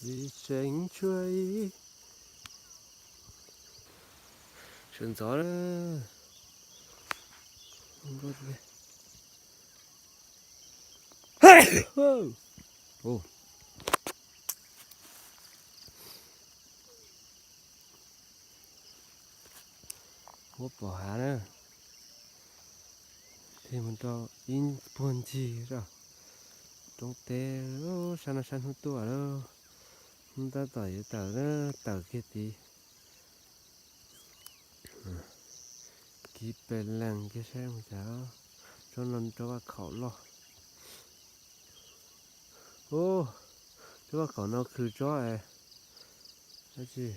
Li seev tshuaj ib, sawv ntxov na. Huab pos hav na, tig mus rau ib puag ncig rau roob teb, sab no sab hnub tuaj lawm, hnub tab tom yuav tawm na, tawm kiag tid. Kiv pes lees kiag saib mus cas, tsob no tsob vaj khaum loj. Ub, tsob vaj khaum no khw tsob es, tab sis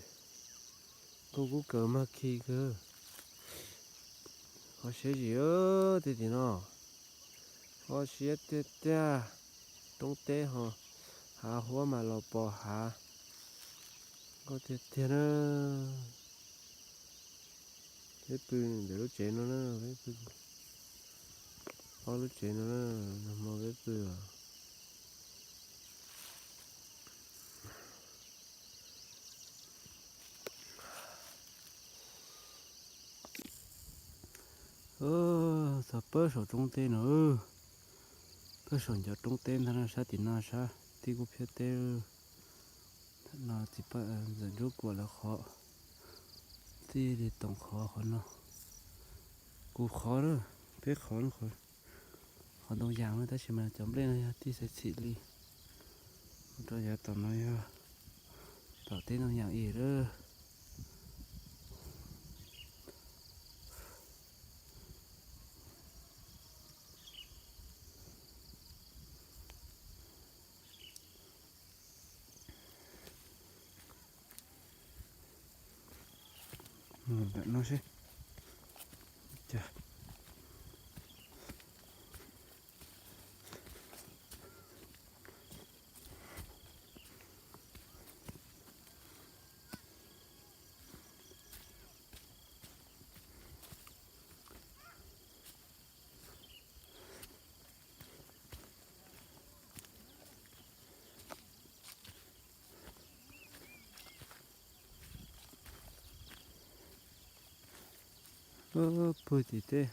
kuj kub kaws mag khi kawg. Kho siab zim tiag tiag no, kho siab tiag tiag. Roob teb ho hav, huab mas los pos hav, nkauj tiag tiag na. Peb pw ntawm lub tsev no na, peb pw ob lub tsev no na, nag hmo peb pw os. Txog pab saum roob teb no, pab saum ncov roob teb ntag no, sab tim no sab tib kub phiab teb. No txiv paj ntxawm Ntsuab Kuam lawv qhov, tij li toom qhov qhov no, kuv qhov na, peb qhov, qhov ntoo yas na, tab sis mas cov nplej no yog tij xaiv txhim li. Mus rau yav tom no yog tom teb ntoo yas ib lawm. Mus ntawm no seb. Pw tim tej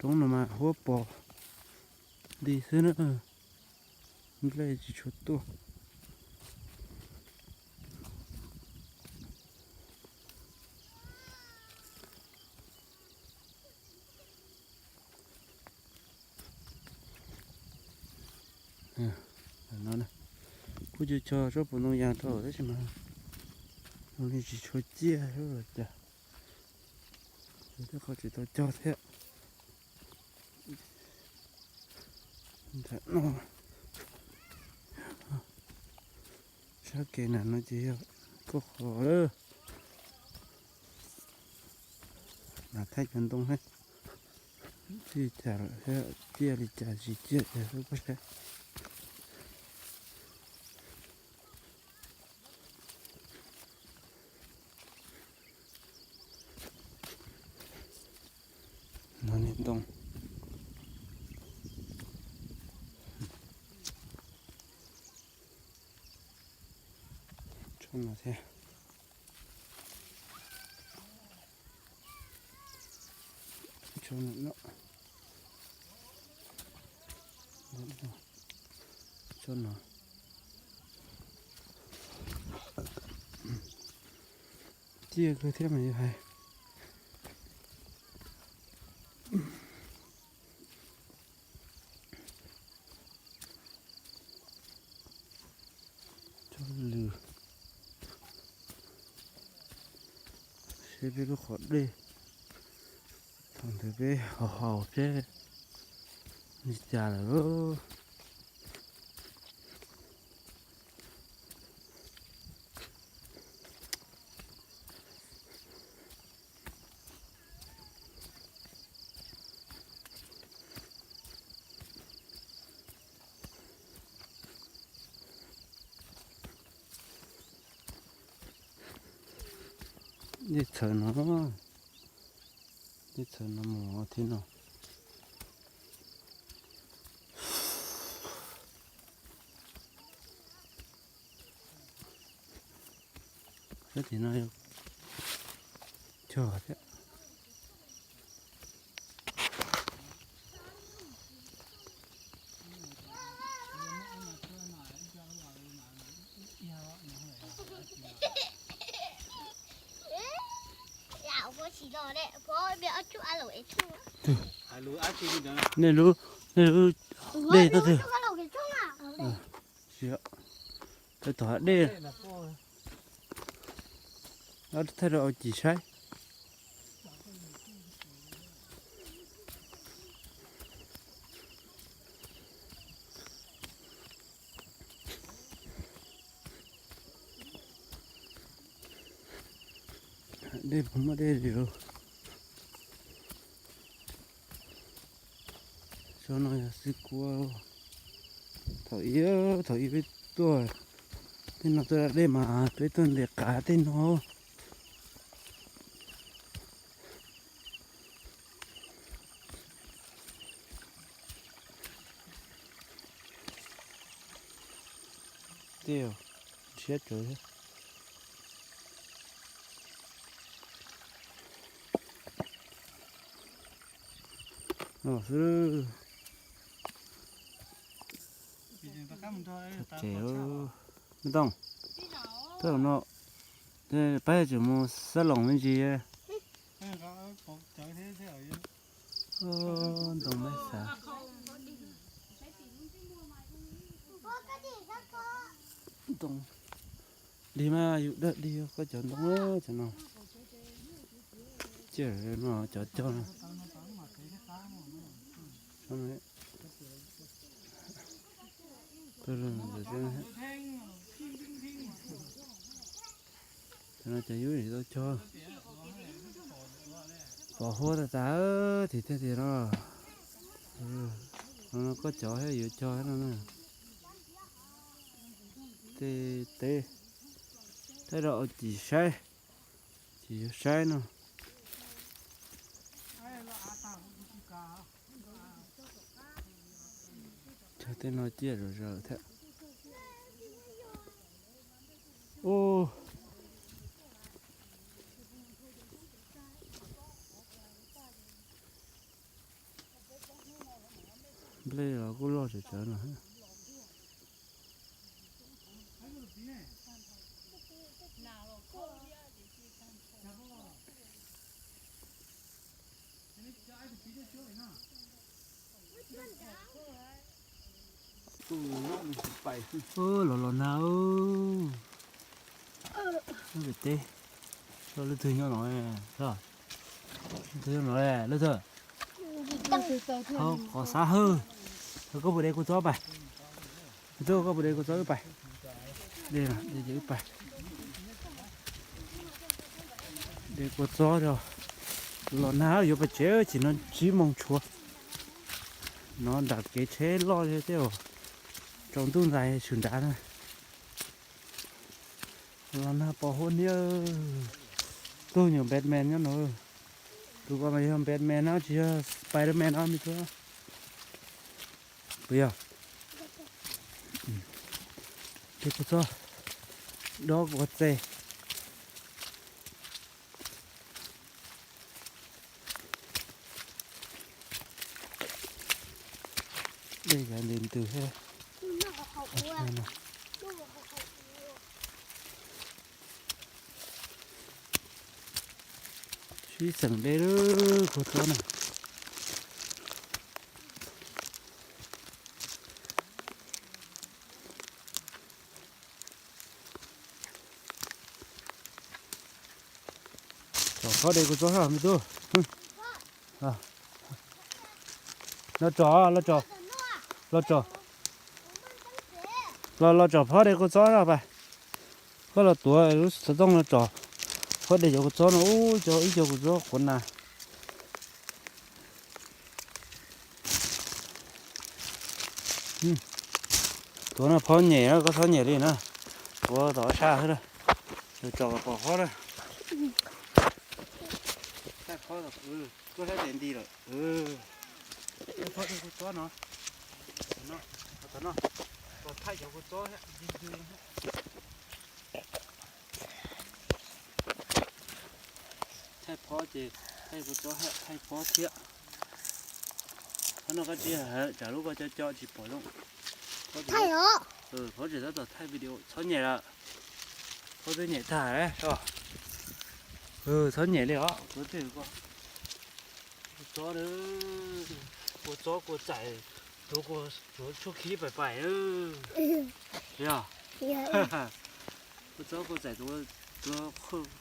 roob no mas huab pos li xwb na, nplej tsis tshua tuaj. No, kuj cog cog tsob puv ntoo yas rau tab sis mas zoo li tsis tshua ciaj los cas, tej qhov tsis tau cog thiab. Ntawm no, sab kev na no ces yog kauj qhov lawm. Mas thaij cov ntoo thiab, txij cas lawm thiab ciaj li cas tsis ciaj ces kuj saib. No niag ntoo, tsob no thiab. Tsob no, tsob no ciaj kawg thiab mas yuav hais. Tsob lws, seb peb lub qhov dej thaum ntawd peb haus haus seb li cas lawm. Dej txhawv no, dej txhawv no mus thiab no. Tim no yog chog thiab. Nej lub, nej lub dej no twg? Tawm tom dej. Ob thaij rau cim saib. Dej puas muaj dej li. Tsob no yog xwb kua. Thaum ub, thaum ub peb tuaj, tej no tuaj da dej mas peb tuaj ntes qav tej no. Tej ntshiab tsawv thiab. No xwb. Txog tsev, me tooj, tuaj no, pab tseem mus xab loos me ntsis. Ntoo me xav. Ntoo dig mas yus dag dig koj cov ntoo cov no. Cia no cov cog no. Cov no cov yub tsis tau cog. Pos huab tas tas, tim tiag tiag no. No koj cov thiab yuav cog no na. Tej teb, thaij rau cim saib, cim yuav saib no. Cog tej no ciaj zom zaws thiab. Ub, nplej los kuj loj tsawv tsawv no. Ub, los los nag. Lub pem teb, lub twg nyob no, lub twg nyob no, lub twg. Qhov xav hawb, koj puas de kuv txob pais? Koj puas de kuv txob wb pais? De, de ces wb pais. De kuv txob rau. Los nag yuav pais tsev, tsis no tsib moos tshuav. No nram kev tsheb loj li tej, tsaus ntuj ntxais tshwm nrad na. Los nag pos huab niab. Tug nyuam Batman nyob no. Tus ko mas yog Batman no tsis yog Spiderman no me tub. Puas yog? Dej kua txob dob kua txeg. Dej yav ntws ntws thiab. Sib xeem de lub kua txob na. Tsom phob de kua txob na me tub. Los tsom, los tsom, los tsom. Los, los tsom phob de kua txob na pais. Koj los tuav lub xov tooj los tsom phob de cov kua txob no, ub, cov ib co kua txob quav na. Tuav no phob nyem, koj txhob nyem li na. Tuav tom sab xwb na. Tsom kom pom phob na. Tuaj sab tes nti lawm. Phob de kua txob no. Tom no, tom no, kom thaij cov kua txob thiab. Phob ces thaij kua txob thiab thaij phob thiab. Phob noj qab tsib, tsam lub ko co co tsis pom zoo. Phob tseem tab tom thaij video txhob nyem lawm. Phob twb nyem tag lawm os. Txhob nyem li os, kuv twb kua txob, kua txob kua txaim, tuav tshuaj khib pais pais. Yog, kua txob kua txaim tuav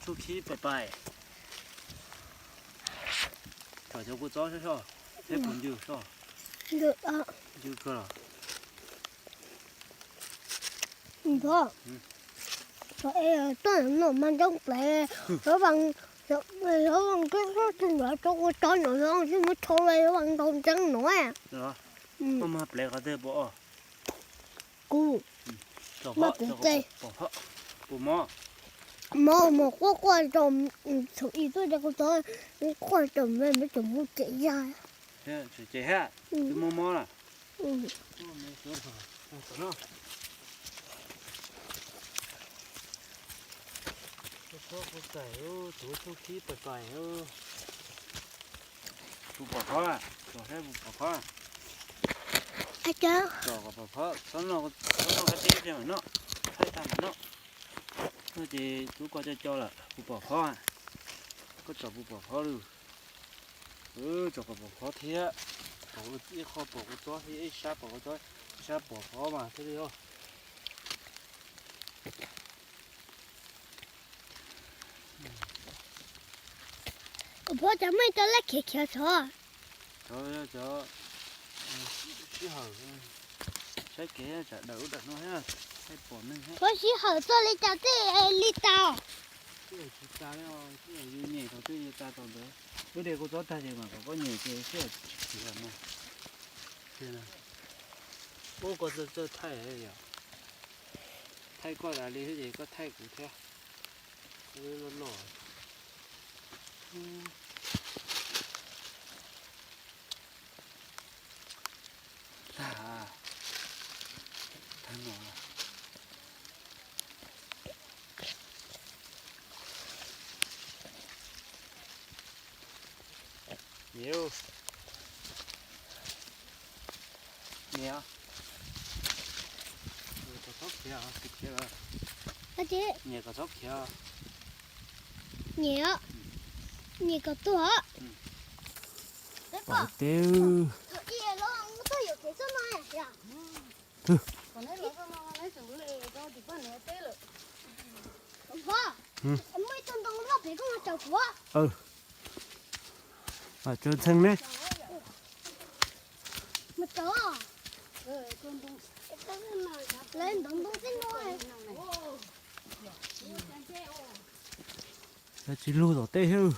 tshuaj khib pais pais. Thaum cov kua txob soj soj, peb puas ncw soj? Ncw kawg los? Tuaj no mas ntoo plev, xyov vas, xyov vas koj txhob tsis ntawd rau kua txob no xyov tsis muab rho los xyov vas ntau ntseeb no. Koj mag plev qhov twg pom os? Kuv, pom, pom mob, mob quaj quaj rau, thaum ib tuaj rau kua txob, quaj rau me me tseem mus cem zag. Tseem cem hab, twb mob mob lawm. Kua txob kua txaim, tuav tshuaj khib pais pais. Puas pom phob? Tsom saib puas pom phob. Tsom kom pom phob, txhob noj qab tsib, thaij tag mam noj. Noj ces tub ko co co lawm, puas pom phob? Koj tsom puas pom phob lawm? Tsom kom pom phob thiab. Pom ib qho pom kua txob thiab, ib sab pom kua txob, ib sab pom phob mas thiaj li os. Kuv phob cov muaj ib co laj khiav khiav xov. Cov, cov sij hawm, saib kev tsam dawm lub dawm no thiab, pom neeg thiab. Phob sij hawm txog li cas tej li tas. Tej tsis tas li, tej yus nyem thaum twg ces tas thaum ntawd. Lub dej kua txob tag ces mam kom koj nyem ces sij hawm tsis tas no. Ub, koj txawj thaij yom. Thaij koj tas li thiab ces koj thaij kuv thiab. Loj loj. Tag, tag no. Nyiam, nyiam, kom txhob khiav, khiav lawm. Nyiam kom txhob khiav. Nyiam, nyiam kom tuag. Pom teb. Muaj ib tug ntoo loj pem koj mus tsaws kuv. Tsaws ntxhee ne. Mus tsaws. Lawv ntov ntoo tej no. Tsis lug tom tej thiab.